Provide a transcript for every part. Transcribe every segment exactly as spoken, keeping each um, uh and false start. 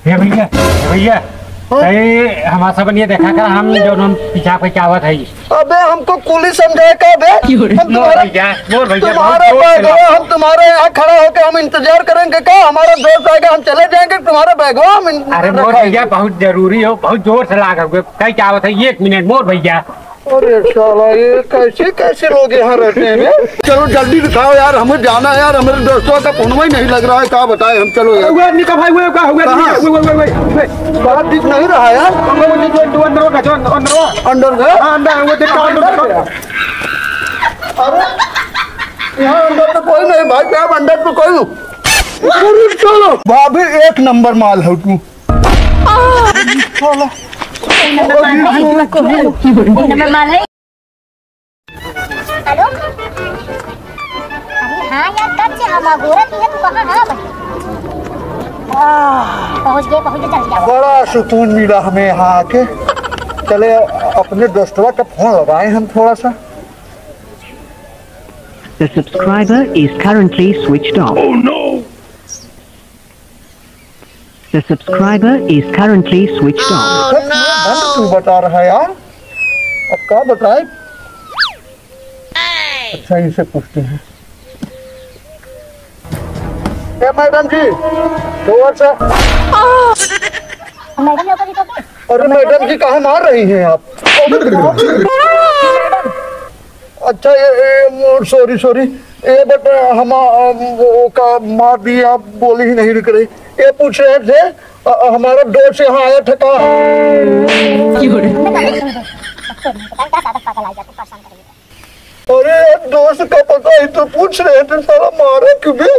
हे भैया, हे भैया, हाँ? अरे हमार सबन ये देखा कर, हम जौन हम पीछा पे क्या आवत है। अबे हमको कुली समझाए का बे? क्यों रे? हम मोर तुम्हारे, भैया, मोर भैया, तुम्हारे बहुत जोर से बैगवा, लाग हम तुम्हारे यहाँ खड़ा होके हम इंतजार करेंगे का? हमारा दोस्त आएगा, हम चले जाएंगे, तुम्हारे बैगवा हम इन-, अरे मोर रखाएंगे। भैया, बहुत जरूरी हो, बहुत जोर से लाग हो, कहीं क्या आवत है, एक मिनट मोर भैया। अरे साला, ये कैसे कैसे लोग यहाँ रहते हैं बे? चलो जल्दी दिखाओ यार, हमें जाना है यार, हमारे दोस्तों का फोनवा ही नहीं लग रहा है, क्या बताए हम। चलो यार। वो आदमी का भाई, वो का, वो आदमी कहाँ? वो, वो, वो, वो, वो। बात दिख नहीं रहा यार। वो, वो, जो, जो, जो अंदर होगा, जो अंदर, अंदर होगा। अंदर गया? हाँ, अंदर, वो देखो, अंदर देखो। अरे, यहाँ अंदर तो कोई नहीं भाई साहब, अंदर तो कोई नहीं। अरे साला, भाभी एक नंबर माल हो तू। साला। हेलो। अरे हाँ यार, कब से हम अगोरत ही है, तू कहाँ है भाई? पहुँच गए, पहुँच गए, चल जाओ। बड़ा सुकून मिला हमें यहाँ आके। चले अपने दोस्तवा का फोन लगाए हम थोड़ा सा। The subscriber is currently switched off. Oh no! The subscriber is currently switched off. सच में बंद क्यों बता रहा है यार? अब क्या बताए? अच्छा, इनसे पूछते हैं। ए मैडम जी, जोर से। मैडम, अरे मैडम जी, काहे मार रही हैं आप? अच्छा, ये, ये, sorry, sorry। ये but हम, हम वो का मार दिए, आप बोली ही नहीं रुक रही। ये पूछ रहे थे, अ, अ, हमारा दोस्त यहाँ आया था का? अरे यार, दोस्त का पता ही तो पूछ रहे थे, साला मारा क्यों बे?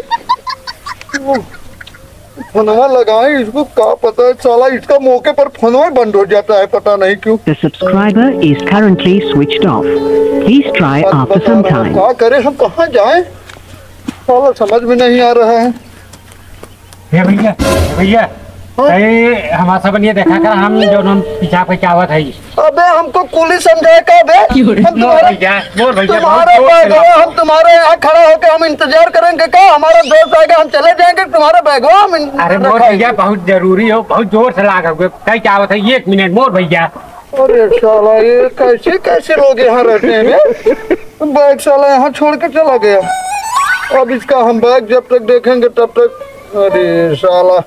फोनवा लगाए इसको, का पता है साला, इसका मौके पर फोनवा ही बंद हो जाता है, पता नहीं क्यों। The subscriber is currently switched off. Please try after some time. क्या करें हम, कहाँ जाएं? साला समझ में नहीं आ रहा है। हे भैया, हे भैया, हाँ? अरे हमार सबन ये देखा कर, हम जौन हम पीछा पे क्या आवत है। अबे हमको कुली समझाए का बे? क्यों रे? हम मोर तुम्हारे, भैया, मोर भैया, तुम्हारे बहुत जोर से बैगवा, लाग हम तुम्हारे यहाँ खड़ा होके हम इंतजार करेंगे का? हमारा दोस्त आएगा, हम चले जाएंगे, तुम्हारा बैगवा हम इन-, अरे मोर रखाएंगे। भैया, बहुत जरूरी हो, बहुत जोर से लाग हो, कहीं क्या आवत है, एक मिनट मोर भैया। अरे साला, ये कैसे कैसे लोग यहाँ रहते हैं बे? बैग साला यहाँ छोड़ के चला गया। अब इसका हम बैग जब तक देखेंगे तब तक, अरे साला,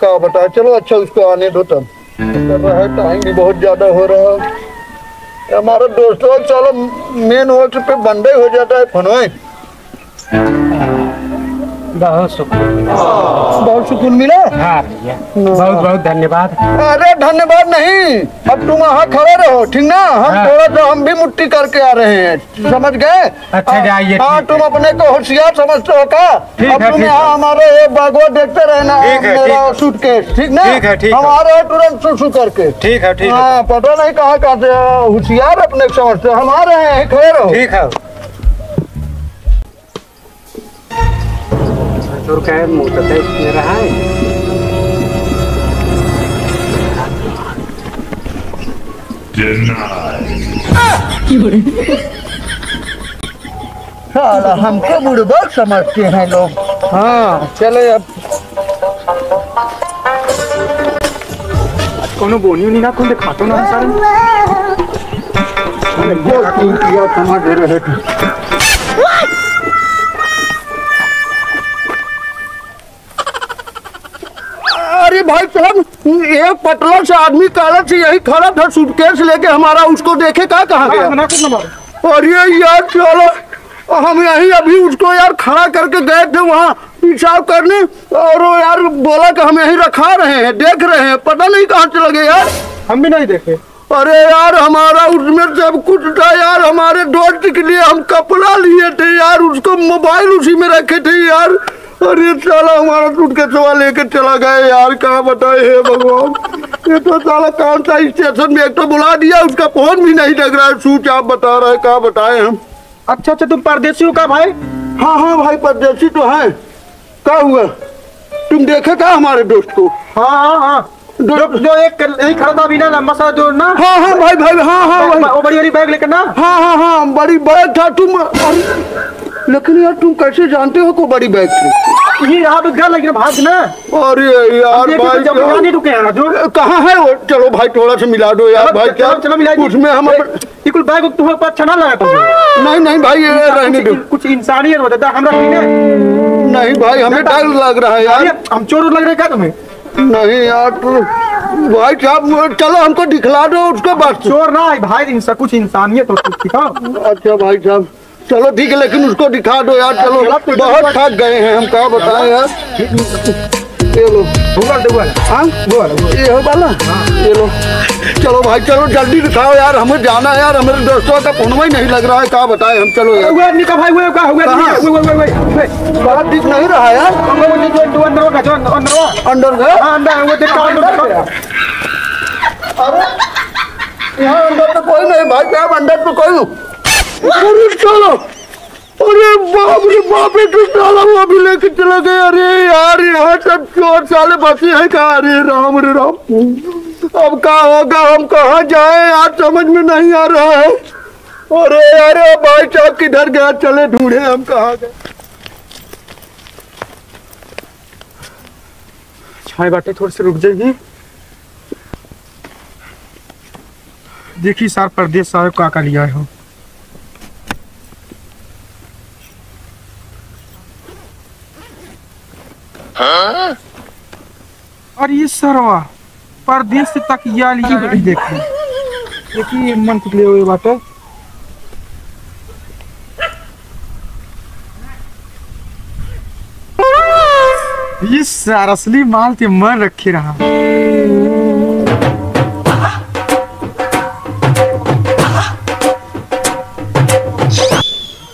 का बताए। चलो अच्छा, उसको आने दो तब। कर रहा है, टाइम भी बहुत ज्यादा हो रहा है। हमारा दोस्तवा साला मेन रोड पे बंदे हो जाता है फोनवा। बहुत सुकून मिला। बहुत सुकून मिला? हाँ भैया, हाँ। बहुत बहुत धन्यवाद। अरे धन्यवाद नहीं, अब तुम वहाँ खड़े रहो, ठीक ना? हम हाँ। थोड़ा सा, हम भी मुट्ठी करके आ रहे हैं, समझ गए? अच्छा, हाँ, जाइए, हाँ, ठीक तुम है। अपने को होशियार समझते हो का? ठीक अब है, तुम ठीक यहाँ है। हमारे ये बैगवा देखते रहना, ठीक है, मेरा ठीक है। सूटकेस, ठीक ना? ठीक है, ठीक है। हम आ रहे हैं तुरंत सु सु करके। ठीक है, ठीक है। हाँ, पता नहीं कहाँ कहाँ से, होशियार अपने को समझते हो। हम आ रहे हैं, खड़े रहो। ठीक है। ससुर का है, मुंह तो देख ले रहा है। साला हमको बुड़बक समझते हैं लोग। हाँ, चले अब। आज कोनो बोनी उनी ना, कौन दिखातो ना सारे। अरे, वो तू किया समझ रहे थे। अरे भाई साहब, एक पतला सा आदमी काला से यही खड़ा था, सूटकेस लेके हमारा, उसको देखे का, कहाँ गया? ना, कुछ ना मारो। अरे यार, चलो, हम यहीं अभी उसको यार खड़ा करके गए थे वहाँ पेशाब करने, और वो यार बोला कि हम यहीं रखा रहे हैं, देख रहे हैं, पता नहीं कहाँ चला गया यार। हम भी नहीं देखे। अरे यार, हमारा उसमें सब कुछ था यार, हमारे दोस्त के लिए हम कपड़ा लिए थे यार, उसको मोबाइल उसी में रखे थे यार। अरे साला, हमारा सूटकेसवा लेके चला गया यार, क्या बताए हे भगवान। ये तो साला कौन सा स्टेशन में, एक तो बुला दिया, उसका फोन भी नहीं लग रहा है, स्विच ऑफ बता रहा है, क्या बताए हम। अच्छा, अच्छा, तुम परदेसी हो का भाई? हाँ, हाँ भाई, परदेसी तो है। क्या हुआ? तुम देखे क्या हमारे दोस्त को? हाँ, हाँ, हाँ। दो जो, जो एक यही खड़ा था अभी ना, लंबा सा जो ना। हाँ, हाँ, भाई, भाई, हाँ, हाँ, बै-, भाई। बै-, वो बड़ी वाली बैग लेकर ना। हाँ, हाँ, हाँ, बड़ी बैग था तुम, अरे, लेकिन यार, तुम कैसे जानते हो को बड़ी बैग थी? ये यहाँ पे घर लग रहा भाग ना। अरे यार अब देखिए, भाई, जब यहाँ नहीं रुके हैं, जो कहाँ है वो? चलो भाई, थोड़ा सा मिला दो यार चलो, भाई चलो, साहब। चलो, मिला दो। उसमें हम ए, अपन ये कुल बैग तुम्हें ऊपर अच्छा ना लगा तुमको। नहीं, नहीं भाई, ये रहने दो। कुछ, कुछ इंसानियत होता है, हमरा नहीं ना। नहीं भाई, हमें डर लग रहा है यार। अरे, हम चोर लग रहे हैं क्या तुम्हें? नहीं यार, तू भाई साहब, वो चलो हमको दिखला दो उसको बस। चोर ना है भाई, इंसा-, कुछ इंसानियत होती है, ठीक है? अच्छा भाई साहब, चलो ठीक है, लेकिन उसको दिखा दो यार, चलो, चलो, कोई बहुत बात थक गए हैं हम, क्या बताएं यार। ये लो। वो वाला, वो वाला। हाँ? वो वाला, वो वाला। ये हो वाला? हाँ। ये लो। चलो भाई, चलो जल्दी दिखाओ यार, हमें जाना है यार, हमारे दोस्तों का फोन ही नहीं लग रहा है, क्या बताएं हम, चलो यार। वो आदमी का भाई, वो का, वो आदमी कहाँ? का, वो, वो, वो, वो, वो। बड़ा दिख नहीं रहा है यार। वो, वो, जो, जो, जो अंदर होगा, जो अंदर, अंदर होगा। अंदर का? हाँ, अंदर, वो देख, अंदर अंदर का? अरे, यहाँ अंदर तो कोई नहीं भाई साहब, अंदर तो कोई नहीं। अरे चलो, अरे बाप रे बाप, ये तो साला वो अभी लेके चला गया। अरे यार, यहाँ सब चोर साले बचे हैं का? अरे राम, अरे राम, अब का होगा, हम कहाँ जाए यार, समझ में नहीं आ रहा है। अरे यार, भाई साहब किधर गया, चले ढूंढे हम कहाँ गए। छाए बाटे, थोड़े से रुक जाइए। देखी सार परदेस साहब का का लिया हो। हाँ? अरे ये सरवा परदेस से तकिया लिया है, देखी। देखी मन कुछ ले हुए बाटे। ये सार असली माल के मन रखे रहा।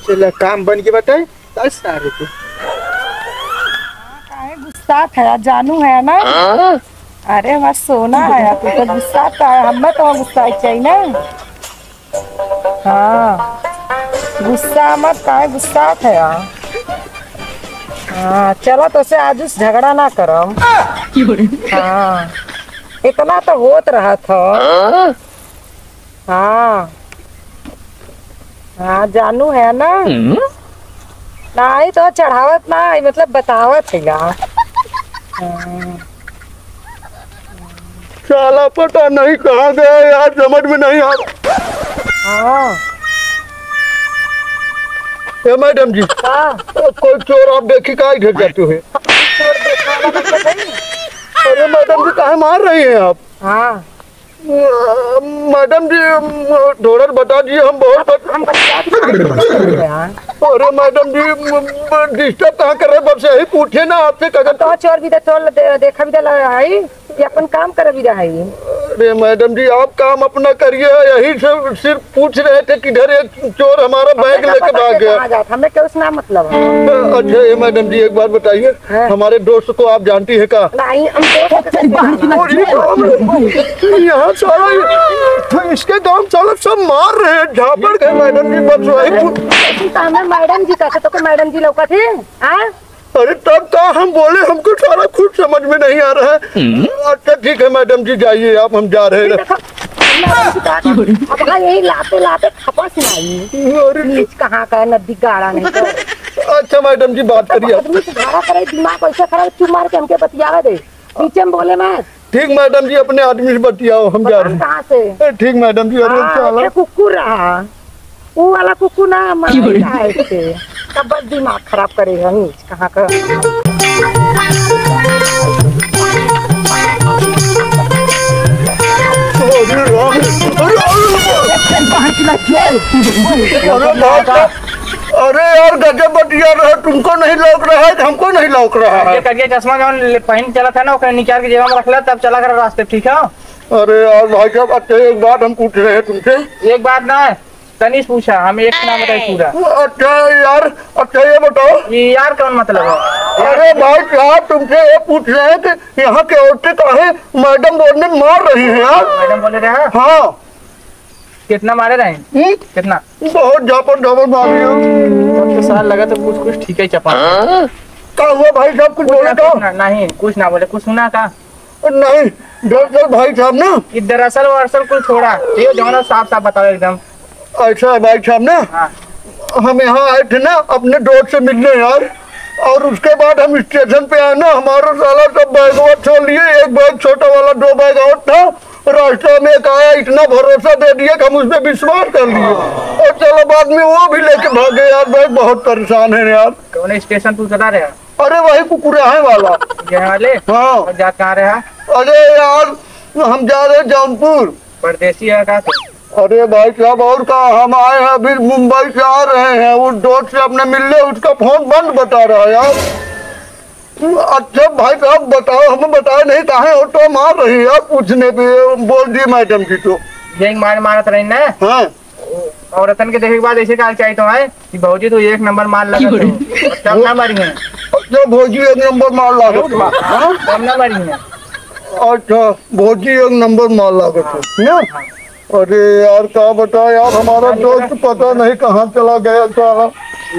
चला काम बन के बताए, तब सारे के। काहे गुस्सा है, जानू है ना? अरे हमार सोना है, तू तो गुस्सा का है, हमें तो गुस्सा चाहिए ना। हाँ, गुस्सा मत, काहे गुस्सा है? हाँ, चला तो से आज उस झगड़ा ना करम। हाँ, इतना तो होत रहा था। हाँ, हाँ, जानू है ना? हम्म। नाही तो चढ़ावत ना, मतलब बतावत है गा। हाँ। साला पता नहीं कहाँ गया यार, समझ में नहीं आ रहा। हाँ। ए मैडम जी, हाँ। कोई चोर आप देखी का इधर जाते हुए? चोर देखा वाला तो नहीं। अरे मैडम जी, काहे मार रही हैं आप? हाँ। मैडम जी, थोड़ा बता दिए, हम बहुत हम बतियात नहीं हैं। अरे मैडम जी, डिस्टर्ब कहाँ कर रहे हैं, बस यही पूछे ना आपसे, कगर तो चोर भी दे, चोर दे, देखा भी दे, ला आई, ये अपन काम कर भी रहा है। अरे मैडम जी, आप काम अपना करिए, यही से सिर्फ पूछ रहे थे किधर एक चोर हमारा बैग लेके भाग गया। कहाँ जात? हमें क्यों सुना मतलब है? अच्छा, ये मैडम जी, एक बात बताइए, हाँ। हमारे दोस्त को आप जानती है का? नहीं, हम दोस्त को कैसे जाना? अरे बाप रे, यहाँ साला, ये, इसके गांव साला सब मार रहे हैं, झापड़ गए मैडम जी, बस वही पू- तो हमें मैडम जी कहते तो कोई मैडम जी लौका थे? हाँ? अरे तब का हम बोले, हमको साला खुद समझ में नहीं आ रहा है। हम्म। अच्छा ठीक है मैडम जी, जाइए आप, हम जा रहे हैं। देखो, मैडम जी का, अब हाँ, यही लाते लाते खपस नहीं। अरे नीच कहाँ का है, नदी गाड़ा नहीं तो। अच्छा मैडम जी, बात करिए। आदमी से झगड़ा करे, दिमाग ऐसे खराब, चुप मार के हमके बतियावे दे, नीचे में बोले मत। ठीक मैडम जी, अपने आदमी से बतियाओ, हम जा रहे हैं। कहाँ से? ए, ठीक मैडम जी, अरे हाँ, साला। ये कुकुर रहा, वो वाला कुकुर ना, मर जाए थे। तब बस दिमाग खराब करे है, नीच कहाँ का। अरे राम, अरे, अरे, अरे, अरे, अरे यार, गजब बतिया रहा, तुमको नहीं लौक रहा है, हमको नहीं लौक रहा है। ये करिया चश्मा जौन ले-, पहन के चला था ना, ओकरे निकाल के जेबा में रख ले, तब चला कर रास्ते, ठीक है? अरे यार भाई साहब, अच्छा एक बात हम पूछ रहे हैं तुमसे। एक बात ना, तनीस पूछा, हम एक ना बताई पूरा। अच्छा यार, अच्छा ये बताओ। ये यार कौन मतलब है? अरे भाई साहब, तुमसे ये पूछ रहे हैं कि यहाँ के औरतें काहे मैडम बोलने मार रही हैं यार? मैडम बोले रहे हैं? हाँ। कितना मारे रहे? हम्म? कितना? बहुत झापड़ झापड़ मारी है। अब तो सार लगा तो कुछ, कुछ ठीक है चपा। का हुआ भाई साहब, कुछ बोले तो? ना, नहीं, कुछ ना बोले, कुछ सुना का? नहीं, दरअसल भाई साहब ना। कि दरअसल वरअसल कुछ छोड़ा, ये जौन साफ साफ बताओ एकदम। ऐसा है भाई साहब ना, हाँ। हम यहाँ आए थे ना अपने दोस्त से मिलने यार, और उसके बाद हम स्टेशन पे आए ना, हमारा साला सब बैगवा छोड़ लिए, एक बैग छोटा वाला, दो बैग और था, रास्ता में एक आया, इतना भरोसा दे दिया कि हम उस पे विश्वास कर लिए। और चलो, बाद में वो भी लेके भागे यार, भाई बहुत परेशान है यार। कौन स्टेशन पे उतरा रहे? अरे वही कुकुरहै वाला। ये वाले? हाँ। और जात कहाँ रहे? अरे यार, हम जा रहे जौनपुर। परदेसी है का तू? अरे भाई साहब, और का, हम आए हैं अभी मुंबई से आ रहे हैं, वो दोस्त से अपने मिलने, उसका फोन बंद बता रहा है यार। अच्छा भाई साहब, बताओ, हमें बताए नहीं, काहे ऑटो मार रही है यार, पूछने पे बोल दिए मैडम जी तो। यही मार मारत रही ना। हाँ। औरतन के देखे के बाद ऐसे काल चाहिए तो है कि भौजी तो एक नंबर माल लगा तो। तब ना मारी है। अच्छा भौजी एक नंबर माल लागत है। हाँ? तब ना मारी है। अच्छा, भौजी एक नंबर माल लागत है ना? अरे यार, का बताए यार, हमारा दोस्त पता नहीं कहाँ चला गया साला।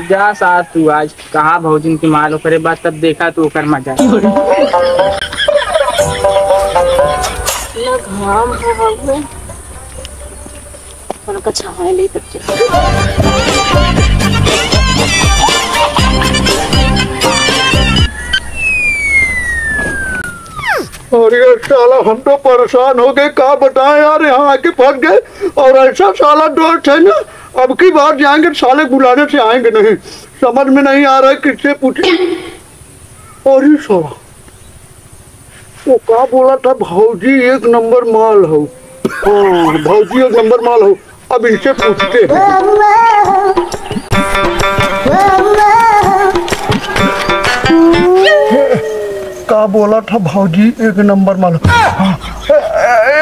जा साथ तू आज कहाँ भौजिन की माल ओकरे बाद तब देखा तू ओकर मजा। इतना घाम है हवे, उनका छाए ले तब चल। अरे साला, हम तो परेशान हो गए, का बताएं यार, यहाँ आके फंस गए। और ऐसा साला दोस्त है ना, अब की बार जाएंगे साले बुलाने से आएंगे नहीं, समझ में नहीं आ रहा है किससे पूछे। अरे साला, वो का बोला था, भौजी एक नंबर माल हो। हाँ, भौजी एक नंबर माल हो। अब इनसे पूछते हैं। का बोला था भौजी एक नंबर माल। हाँ, ए, ए,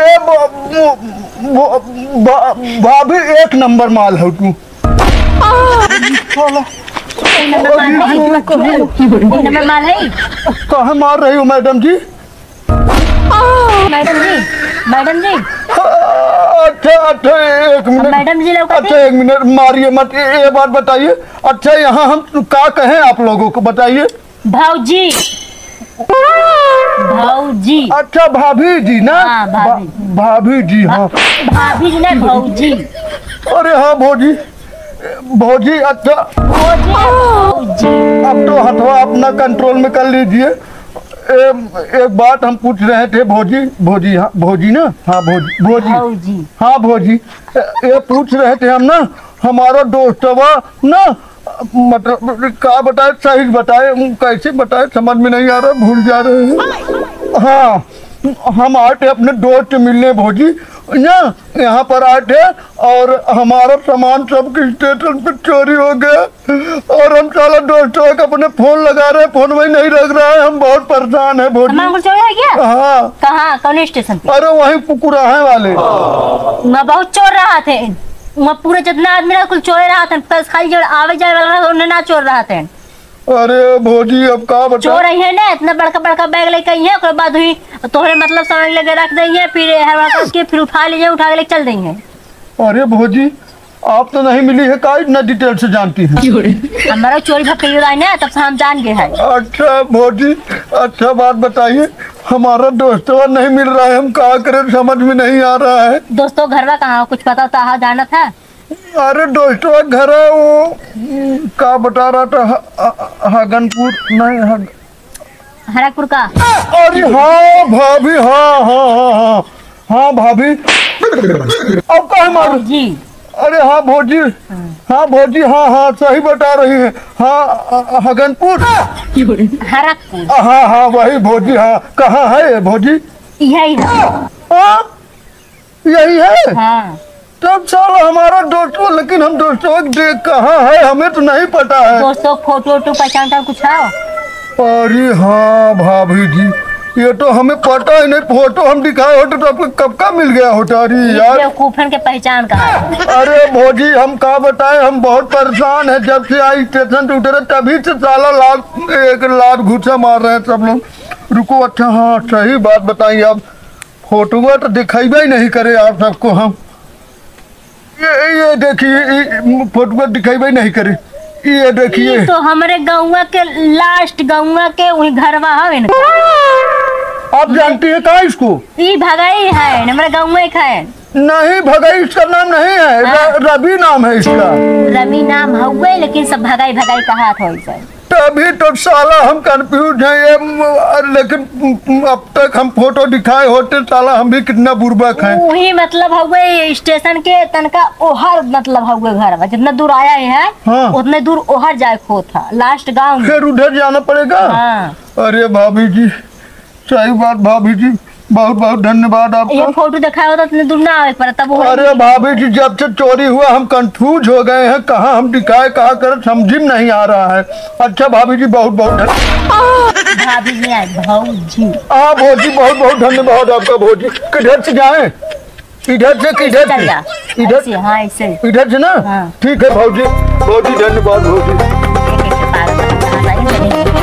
ए, ब-, ब-, ब-, ब-, भाभी एक नंबर माल हो तू। साला। एक नंबर माल है, एक नंबर माल है। काहे मार रही हो मैडम जी? मैडम जी, मैडम जी। अच्छा, अच्छा, एक मिनट। मैडम जी लौका अच्छा, थे। एक मिनट, मारिए मत। ये, ये बात बताइए, अच्छा, यहाँ हम का कहें आप लोगों को, बताइए। भौजी। भौजी। अच्छा, भाभी जी ना? हाँ, भाभी। भा-, भाभी जी, हाँ। भाभी जी ना, भौजी। अरे हाँ, भौजी। भौजी, अच्छा। भौजी, भौजी। अब तो हथवा अपना कंट्रोल में कर लीजिए। ए, एक बात हम पूछ रहे थे, भौजी, भौजी, हाँ, भौजी ना? हाँ, भौजी, भौजी। भौजी। हाँ, भौजी। ए, ये पूछ रहे थे हम ना, हमारा दोस्तवा ना, मतलब, का बताए, सही बताए, कैसे बताए, समझ में नहीं आ रहा, भूल जा रहे हैं। हाँ, हम आए थे अपने दोस्त से मिलने, भौजी, ना, यहाँ पर आए थे और हमारा सामान सब के स्टेशन पे चोरी हो गया और हम साला दोस्तवा के अपने फोन लगा रहे हैं, फोन वही नहीं लग रहा है, हम बहुत परेशान हैं, भौजी। सामान कुल चोरी हो गया? हाँ। कहाँ, कौन स्टेशन पे? अरे, वहीं कुकुराहे वाले। वहाँ बहुत चोर रहा थे, वहाँ पूरे जितना आदमी रहा, कुल चोरे रहा थे, बस खाली जो आवे जाए वाला रहा, उन्हें ना चोर रहा थे। अरे भौजी, अब का बता। चोर आई है ना, इतना बड़का बड़का बैग लेके आई है, ओकर बाद हुई तोहरे मतलब सामान लेके रख देंगे, फिर हर बार के फिर उठा लीजिए, उठा के लेके चल देंगे। अरे भौजी, आप तो नहीं मिली है, का इतना डिटेल से जानती हैं? हमारा चोरी भक्कई रहा है ना, तब से हम जान गए हैं। अच्छा भौजी, अच्छा बात बताइए, हमारा दोस्तवा नहीं मिल रहा है, हम का करें, समझ में नहीं आ रहा है। दोस्तों घरवा कहाँ, कुछ पता तो है, जानत है? अरे दोस्तवा घर है वो, का बता रहा था, ह-, ह-, हगनपुर नहीं, हग-, हरकपुर का। अरे हाँ भाभी, हाँ, हाँ, हाँ, हाँ, हाँ भाभी। अब काहे मार? भौजी। अरे हाँ भौजी, हाँ। हाँ भौजी, हाँ, हाँ, सही बता रही है। हाँ, अ, अ, हगनपुर। हरकपुर। अ, हाँ, हाँ, वही भौजी, हाँ। कहाँ है ये भौजी? यही है। हाँ? यही है? हाँ। तब साला हमारा दोस्तों, लेकिन हम दोस्तों के देख कहाँ है, हमें तो नहीं पता है। दोस्तों, फोटो वोटो पहचानता कुछ है? अरे हाँ भाभी जी, ये तो हमें पता ही नहीं, फोटो हम दिखाए होते तो आपको कब का मिल गया होता। अरे ये यार, बेवकूफन के पहचान का है। अरे भौजी, हम का बताएं, हम बहुत परेशान है, जब से आई स्टेशन से उतरे तभी से साला लात, एक लात घूंसा मार रहे हैं सब लोग। रुको, अच्छा हाँ, सही बात बताई आप, फोटुआ तो दिखाइबे ही नहीं करे आप सबको हम। ये, ये देखिए, ये फोटुआ दिखाइबे ही नहीं करे। ये देखिए। ई तो हमरे गौवा के लास्ट, गौवा के वही घरवा हवे न। आप जानती हैं कहाँ इसको? ई भगई है, हमरे गौवा के है। नहीं, भगई इसका नाम नहीं है, र-, हाँ। रवि नाम है इसका। रवि नाम हउवे, लेकिन सब भगई भगई कहात हो इसे। तभी तो साला हम कंफ्यूज हैं ये, म-, लेकिन अब तक हम फोटो दिखाए होते, साला हम भी कितना बुर्बक हैं। वही मतलब हउए स्टेशन के तनका ओहर मतलब हउए घर बा, जितना दूर आया है हाँ। उतने दूर ओहर जाए को था, लास्ट गांव में। फिर उधर जाना पड़ेगा। हाँ। अरे भाभी जी, सही बात भाभी जी, बहुत बहुत धन्यवाद आपका। ये फोटो दिखाया होता, इतने दूर ना आवे पड़ता, तब वो अरे भाभी जी, जब से चोरी हुआ हम कंफ्यूज हो गए हैं, कहाँ हम दिखाए, कहाँ करें, समझ में नहीं आ रहा है। अच्छा भाभी जी, बहुत बहुत धन्यवाद। भाभी जी आए, भौजी। हाँ भौजी, बहुत बहुत धन्यवाद आपका भौजी। किधर से जाएं? इधर से, किधर चल से? जा। इधर ऐसे, हाँ, ऐसे। इधर से ना? हाँ। ठीक है भौजी, भौजी धन्यवाद भौजी। एक, एक, एक, एक, एक, एक, एक,